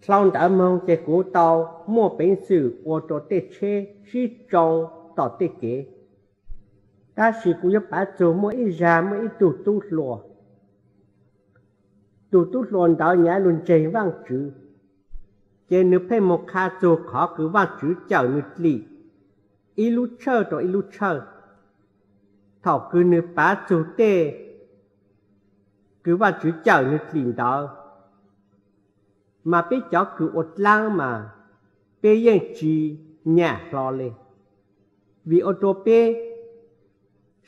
Dhau ntawd moog ces kuv tau muaj peev xwm ua rua tej tsheb sib tsoo tom tej kev. Tab sis kuv yuav pav txug muaj ib zag muaj ib tug tub hluas. Tug tub hluas ntawd nyav lug ntseeg Vaajtswv, ces nwg pheej moog qha txug qhov kws Vaajtswv cawm nwg dlim ib lub tshawj rua ib lub tshawj. Thaum kws nwg pav txug tej kws Vaajtswv cawm nwg dlim ntawd, mas peb cov kws ua dlaab mas peb yeej tsi nyam hlo le, vim ua rua peb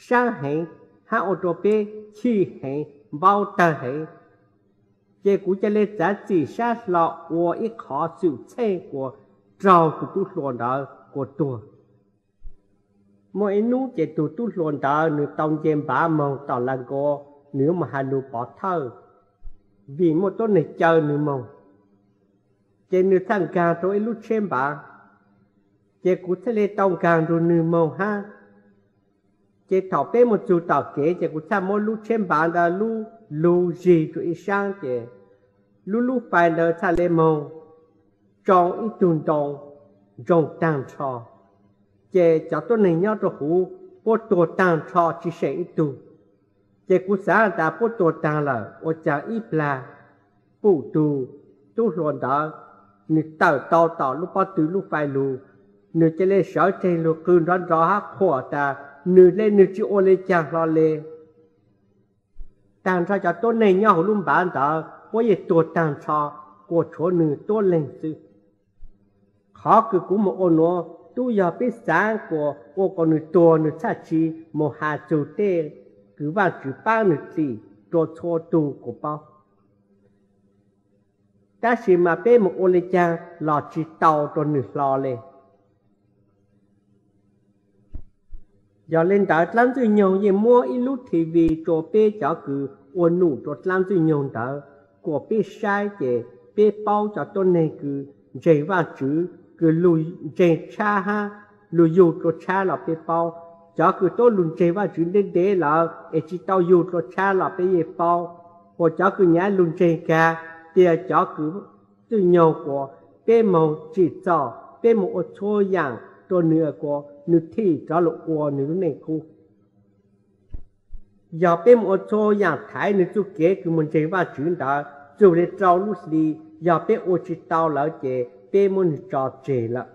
saab heev hab ua rua peb chim heev, npau tawg heev. Ces kuv ca le txav txim sab hlo ua ib qhov xwm txheej kuas raug tug tub hluas ntawd kuas tuag. Muaj ib nub ces tug tub hluas ntawd nwg tau nce npav moog tom Lav Nkaus, nwg yuav moog has lug pov thawj, vim muaj tuab neeg caw nwg moog. Ces nwg txhaj nkaag rua ib lub tsheb npav, ces kuv txhaj le tau nkaag nrug nwg moog hab. Ces thaum peb moog txug tom kev ces kuv txhaj muab lub tsheb npav ntawd lub lug zig rua ib saab ces lub lub fais ntawd txhaj le moog tsoo ib tug ntoo ntsoog taag nrho. Ces cov tuab neeg nyob rua huv puab tuag taag nrho tsi seem ib tug. Ces kuv xaav tas puab tuag taag lawm ua caag ib plag pum tug tub hluas ntawd, nwg tawm tau tom lub pob tw lub fais lug, nwg ca le sawv tseg lug qw nrov nrov hab qhuam tas nwg le nwg tsi ua le caag hlo le. Taag nrho cov tuab neeg nyob huv lub npav ntawd puab yeej tuag taag nrho, kuas tshuav nwg tuab leeg xwb. Qhov kws kuv moog ua nuav tub yog peb xaav kuas ua kom nwg tuag nwg txhaj tsi moog has txug tej kws Vaajtswv paab nwg dlim rua txhua tug kuas paub. Tab sis mas peb moog ua le caag los tsi tau rua nwg hlo le. Yog le ntawd dlaab ntxwg nyoog yeej muab ib lub TV rua peb cov kws ua num rua dlaab ntxwg nyoog ntawd kuas peb saib ces peb paub cov tuab neeg kws ntseeg Vaajtswv kws lug ntseeg tshab hab lug yug rua tshab los peb paub. Cov kws tuab lug ntseeg Vaajtswv ntev ntev lawm es tsi tau yug rua tshab los peb yeej paub. Huas cov kws nyav lug ntseeg kag tiag cov kws ntxwg nyoog kuas peb moog tsim txom, peb moog ua txhua yaam rua nwg kuas nwg thim rov lug ua nwg lub neej qub. Yog peb moog ua txhua yaam thaiv nwg txuj kev kws moog ntseeg Vaajtswv ntawd txug le rau lub hli, yog peb ua tsi tau lawm ces peb muab nwg tso tseg lawm.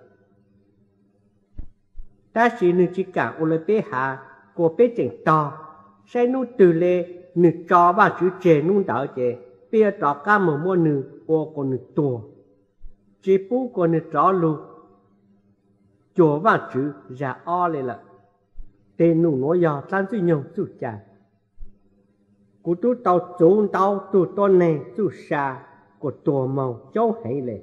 Tab sis nwg tsi kaam ua le peb has, kuas peb tseem tog, saib nub twg le nwg tso Vaajtswv tseg nub ntawd ces peb yuav rov qaab moog muab nwg ua kuas nwg tuag, tsi pub kuas nwg rov lug cuag Vaajtswv zag ob le lawm. Tej num nuav yog dlaab ntxwg nyoog txuj cai. Kuv tub tau txuv ntau tug tuab neeg txuj sa kuas tuag moog coob heev le.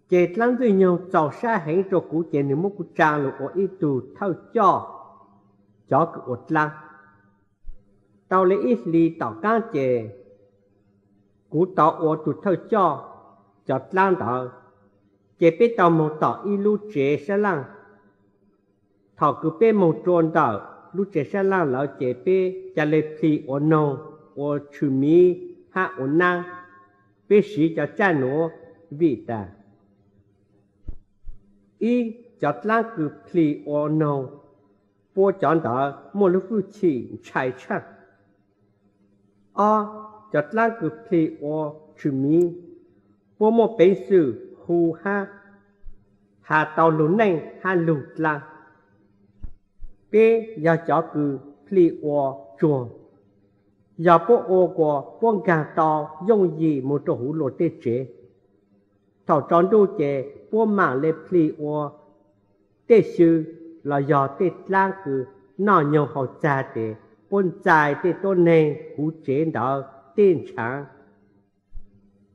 Ces dlaab ntxwg nyoog txaus sab heev rua kuv ces nwg muab kuv tsaa lug ua ib tug thawj coj cov kws ua dlaab. Tau le ib hlis tom qaab ces kuv tau ua tug thawj coj cov dlaab ntawd, ces peb tau moog tom ib lub tsev sab laaj. Thaum kws peb moog rua ntawm lub tsev sab laaj lawm ces peb ca le plhis ua noog, ua tshwm miv hab ua naab. Peb siv cov tsaj nuav vim tas ib, cov dlaab kws plhis ua noog, puab cov ntawd muaj lub hwj chim ntshai tshaaj. Ob, cov dlaab kws plhis ua tshwm miv, puab muaj peev xwm hu hab has tau lug neej hab lug dlaab. Peb yog cov kws plhis ua tsuag, yog puab ua kuas puab nkaag tau yooj yim moog rua huv luas tej tsev. Thaum tsaus ntuj ces puab maam le plhis ua tej xyw los yog tej dlaab kws noj nyoog haus txag ces puab ntxais tej tuab neeg huv tsev ntawd tej ntshaav.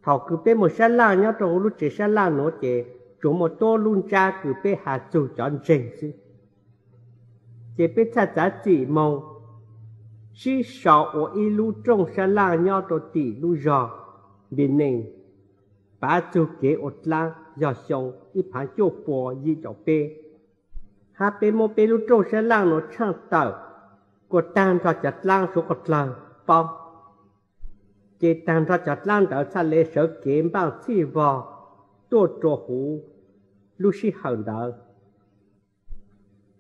Thaum kws peb moog sab laaj nyob rua huv lub tsev sab laaj nuav ces tsuas muaj tuab lub ntsab kws peb has txug cov ntseeg xwb. Ces peb txhaj txav txim moog sib sau ua ib lub rooj sab laaj nyob rua tim lub zog Npis Nees, pav txug kev ua dlaab yog xyoo ib phaav cuaj pua yim caum peb, hab peb muab peb lub rooj sab laaj nuav tshaaj tawm kuas taag nrho cov dlaab suav qhov dlawg paub. Ces tag nrho cov dlaab ntawd txhaj le sawv kev npaaj txhij vog tuaj rua huv lub sij hawm ntawd.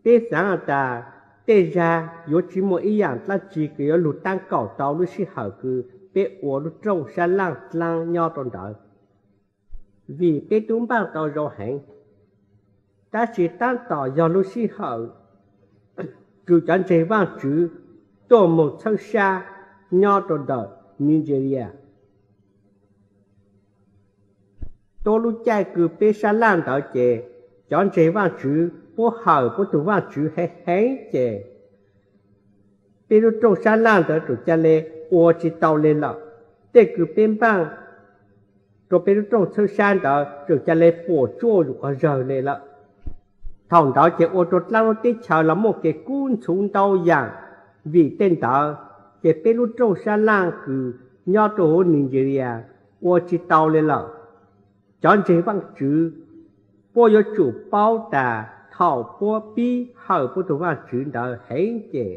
Peb xaav tas tej zag yuav tsi muaj ib yaam dlaab tsi kws yuav lug taab kaum tau lub sij hawm kws peb ua lub rooj sab laaj dlaab nyob rua ntawd, vim peb tub npaaj tau zoo heev. Tab sis taab tom yog lub sij hawm kws cov ntseeg Vaajtswv tuaj moog txhawb sab nyob rua ntawm Nigeria, tuab lub caij kws peb sab laaj ntawd ces cov ntseeg Vaajtswv puab hawm puab tug Vaajtswv heev heev ces peb lub rooj sab laaj ntawd txawm ca le ua tsi tau le lawm. Tej kws peb npaaj rua peb lub rooj txhawb sab ntawd txawm ca le puam tsuaj yus quas zawg le lawm. Thaum ntawd ces ua rua dlaab lub teb chaws los muaj kev kub ntxhuv ntau yaam. Vim tej ntawd ces peb lub rooj sab laaj kws nyob rua huv Nigeria ua tsi tau le lawm. Cov ntseeg Vaajtswv, puab yuav tsum paub tas thaum puab pib hawm puab tug Vaajtswv ntawd heev ces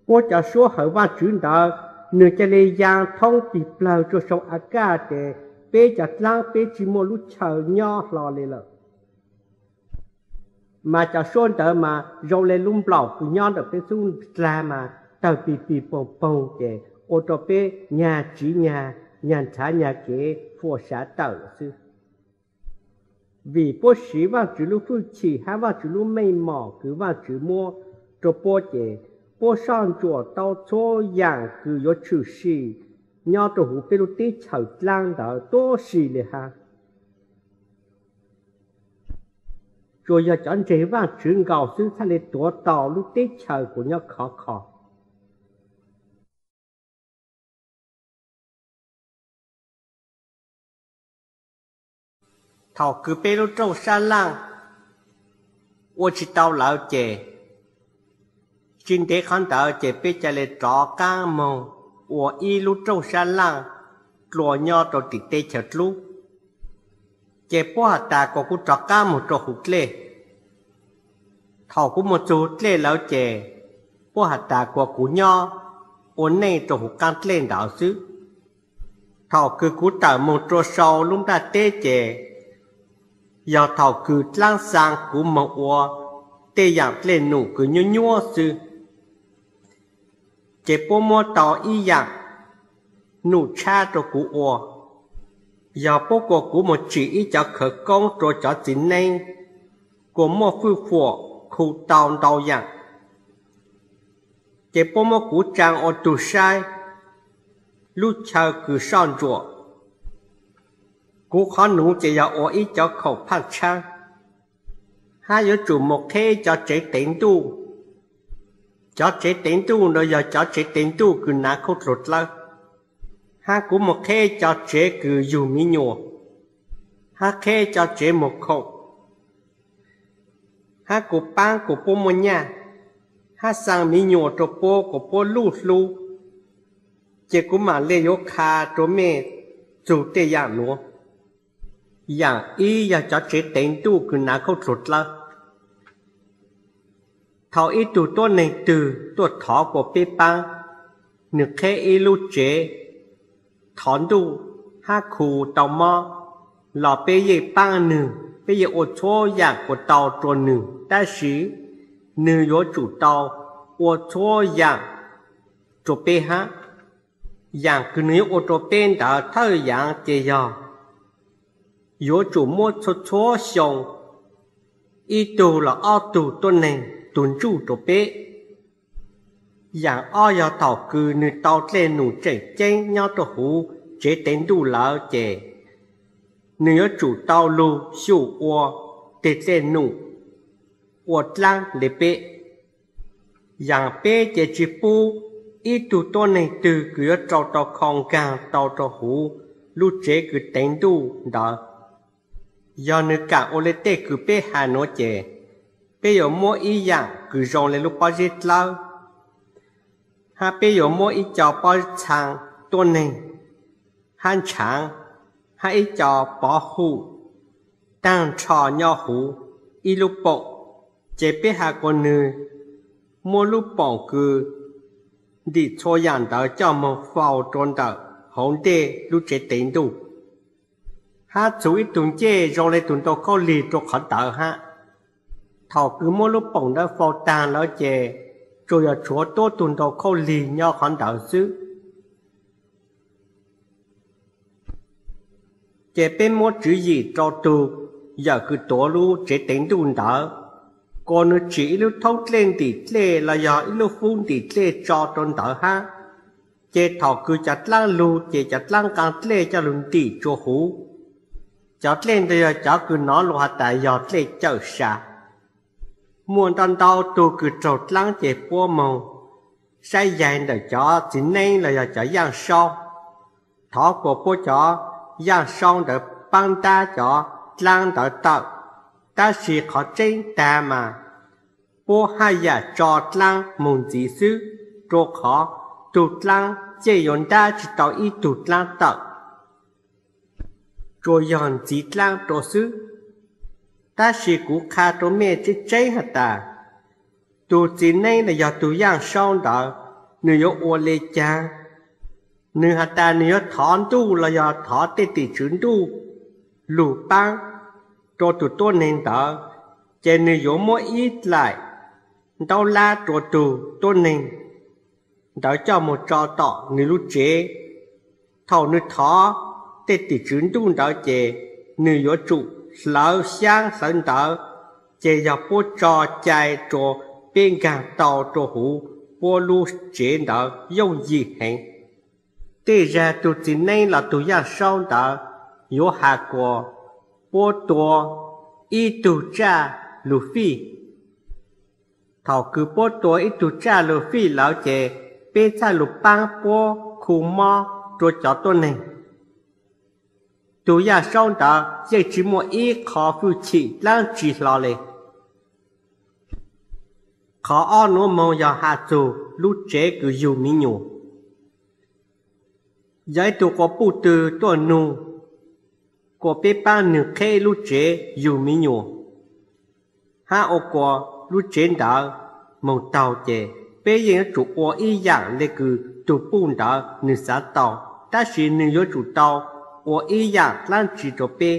puab cov suab hawm Vaajtswv ntawd nwg ca le yaa thoob tig plawg rua sau a kaj ces peb cov dlaab peb tsi muaj lub chaw nyob hlo le lawm. Mas cov suab ntawd mas zoo le lub nplaum kws nyob ntawm peb xub dlag mas tawg pig pig poog poog ces ua rua peb nyag tsiv nyag, nyag nrhav nyag kev fuam sav tawm lawm xwb. Vim puab siv Vaajtswv lub hwj chim hab Vaajtswv lub meej mom kws Vaajtswv muab rua puab ces puab soj ntsuam tau txhua yaam kws yuav tshwm sim nyob rua huv peb lub teb chaws dlaab ntawd tuab si le hab. Tsuas yog cov ntseeg Vaajtswv nkaus xwb txhaj le tuav tau lub teb chaws kuas nyob khov kho. Thaum kws peb lub rooj sab laaj ua tsi tau lawm ces tsi ntev qhov ntawd ces peb ca le rov qaab moog ua ib lub rooj sab laaj dlua nyob rau tim teb chaws dlub. Ces puab has tas kuas kuv rov qaab moog rau huv dlej. Thaum kuv moog txug dlej lawm ces puab has tas kuas kuv nyob ua neej rau huv qaab dlej ntawd xwb. Thaum kws kuv tawm moog rua sau lub nplaj teb ces yog thaum kws dlaab xaa kuv moog ua tej yaam dlej num kws nyuab nyuab xwb. Ces puab muab tau ib yaam num tshab rua kuv ua, yog puab kuas kuv moog tsim ib cov khawv koob rua cov txiv neeb kuas muaj fwj fuam khu tau ntau yaam. Ces puab muab kuv tsaa ua tug saib lub chaw kws soj ntsuam. Kuv qhov nuav ces yog ua ib cov khoom phaaj tshaab, hab yuav tsum moog qheb cov tsev teev ntuj. Cov tsev teev ntuj ntawd yog cov tsev teev ntuj kws nav khaub dluag dlawb, hab kuv moog qheb cov tsev kws yug miv nyuas, hab qheb cov tsev muag khoom, hab kuv paab kuas puab muaj nyaj, hab xaa miv nyuas rua puab kuas puab luj hlub. Ces kuv maam le yuav qha rua mej txug tej yaam nuav. Yaam ib yog cov tsev teev ntuj kws nav khaub dluag dlawb. Thaum ib tug tuab neeg twg tuaj thov kuas peb paab, nwg qheb ib lub tsev thov ntuj hab khu tau mob, los peb yeej paab nwg, peb yeej ua txhua yaam kuas tau rua nwg, tab sis nwg yuav tsum tau ua txhua yaam rua peb hab. Yaam kws nwg yuav ua rua peb ntawd thawj yaav ces yog yuav tsum muab txhua txhua xyoo ib tug los ob tug tuab neeg tug ntsuj rua peb. Yaam ob yog thaum kws nwg tau dlej num tseem ceeb nyob rua huv tsev teev ntuj lawm ces nwg yuav tsum tau lug xyum ua teg dlej num ua dlaab le peb. Yaam peb ces tsi pub ib tug tuab neeg twg kws yuav rau tau kho nkaag tau rua huv lub tsev kws teev ntuj ntawd. Yog nwg kaam ua le tej kws peb has nuav ces peb yuav muab ib yaam kws zoo le lub pob zeb dlawb, hab peb yuav muab ib co pob txhaa tuab neeg, hab ntshaav, hab ib co pov hum taag nrho nyob huv ib lub poom. Ces peb has kuas nwg muab lub poom kws ntim txhua yaam ntawd coj moog faus rua ntawm hauv ntej lub tsev teev ntuj, hab txhuv ib tug ncej zoo le tus ntoo khaub lig rua qhov ntawd hab. Thaum kws muab lub poom ntawd faus taag lawm ces tsuas yog tshuav tuab tug ntoo khaub lig nyob qhov ntawd xwb. Ces peb muab tswv yim rau tug yawm kws tuav lub tsev teev ntuj ntawd, kuas nws tsim ib lub thoob dlej ntim dlej los yog ib lub fub ntim dlej tso rau ntawd hab. Ces thaum kws cov dlaab lug ces cov dlaab nqaa dlej coj lug ntim tsua huv. Cov dlej ntawd yog cov kws nov lug has tas yog dlej cawm sa. Muaj ntau ntau tug kws raug dlaab ces puab moog saib yaig ntawm cov txiv neeb los yog cov yaaj saub, thov kuas puab cov yaaj saub ntawd paab ntab cov dlaab ntawd tawm. Tab sis qhov tseeb taag mas puab haj yam tso dlaab moog ntxiv xwb, rua qhov tug dlaab yeej yuav ntab tsi tau ib tug dlaab tawm, tsuas yog ntxiv dlaab rua xwb. Tab sis kuv qha rua mej tseeb tseeb has tas, tug txiv neeb los yog tug yaaj saub ntawd, nws yuav ua le caag? Nws has tas nws yuav thov ntuj los yog thov tej tim tswv ntuj lug paab rua tug tuab neeg ntawd, ces nws yuav muab ib dlaim ntaub lab rua tug tuab neeg ntawd coj moog tso tom nws lub tsev. Thaum nws thov tej tim tswv ntuj ntawd ces nws yuav tsum hlawv xyaab hlawv ntawv, ces yog puab tso cai rua peb nkaag tau rua huv puab lub tsev ntawd yooj yim heev. Tej zag tug txiv neeb los tug yaaj saub ntawd yuav has kuas puab tua ib tug tsaj lug fij. Thaum kws puab tua ib tug tsaj lug fij lawm ces peb txhaj lug paab puab khu mob rua cov tuab neeg. Tug yaaj saub ntawd yeej tsi muaj ib qho fwj chim dlaab tsi hlo le. Qhov ob nuav moog yog has txug lub tsev kws yug mi nyuam. Yog ib tug quas puj twg tuaj nug kuas peb paab nwg qheb lub tsev yug mi nyuam, hab ua kuas lub tsev ntawd moog taug ces peb yeej yuav tsum ua ib yaam le kws tug puj ntawd nwg xaav tau, tab sis nwg yuav tsum tau ua ib yaam dlaab tsi rua peb.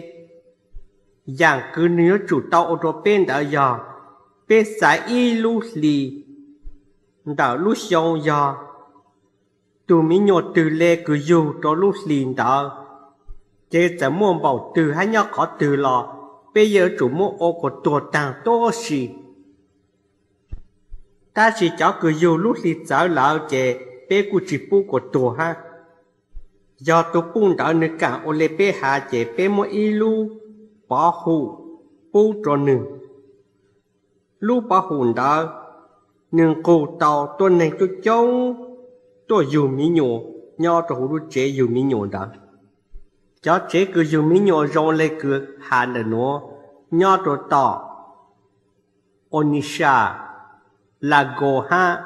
Yaam kws nwg yuav tsum tau ua rua peb ntawd yog, peb xaiv ib lub hli ntawm lub xyoo yog tug mi nyuam twg le kws yug rua lub hlis ntawd, ces txawm muaj npaum twg hab nyob qhov twg los peb yeej yuav tsum muab ua kuas tuag taag tuab si. Tab sis cov kws yug lub hli txawv lawm ces peb kuj tsi pub kuas tuag hab. Yog tug puj ntawd nwg kaam ua le peb has ces peb muab ib lub pov hum pub rua nwg. Lub pov hum ntawd nwg nqug tau tuab neeg coob coob tuaj yug mi nyuam nyob rua huv lub tsev yug mi nyuam ntawd. Cov tsev kws yug mi nyuam zoo le kws has ntawm nuav nyob rua tom Onitsha, Lago hab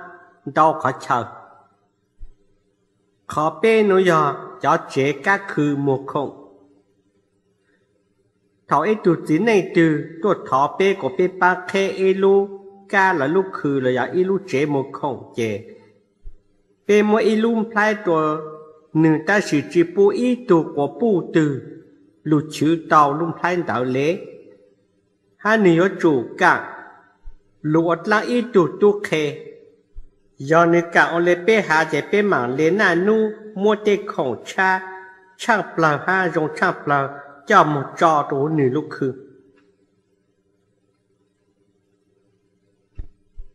ntau qhov chaw. Qhov peb nuav yog cov tsev kab khw muag khoom. Thaum ib tug txiv neej twg tuaj thov peb kuas peb paab qheb ib lub kab los lub khw los yog ib lub tsev muag khoom ces peb muab ib lub nplhaib rua nwg tab sis tsi pub ib tug quas puj twg lug chwv tau lub nplhaib ntawd le. Hab nwg yuav tsum kaam lug ua dlaab ib tug tub qhe. Yog nwg kaam ua le peb has ces peb maam le naj nub muab tej khoom tshab tshaaj plawg hab zoo tshaaj plawg coj moog tso rua huv nwg lub khw.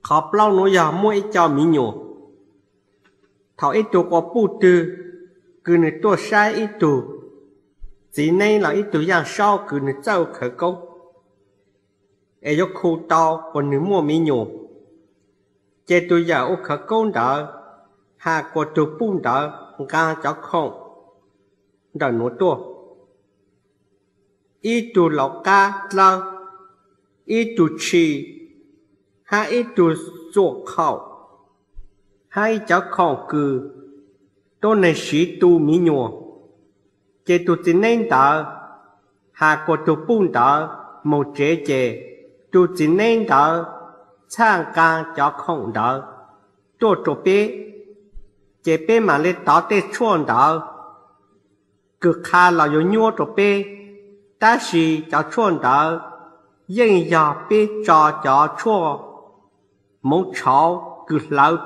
Qhov plaub nuav yog muaj ib co mi nyuam. Thaum ib tug quas puj twg kws nwg tuaj saib ib tug txiv neeb los ib tug yaaj saub kws nwg txawj khawv koob es yuav khu tau kuas nwg muaj mi nyuam, ces tug yawm ua khawv koob ntawd has kuas tug puj ntawd nqaa cov khoom ntawm nuav tuaj: ib tug lauv qab dlawb, ib tug tshis, hab ib tug xuam khaum, hab ib cov khoom kws tuab neeg siv tu mi nyuam. Ces tug txiv neeb ntawd has kuas tug puj ntawd moog tsev ces tug txiv neeb ntawd txhaj nqaa cov khoom ntawd tuaj rua peb, ces peb maam le tov tej tshuaj ntawd kws qha los yuav nyuab rau peb, tab sis cov tshuaj ntawd yeej yog peb tso cov tshuaj hmoov tshauv kws hlawv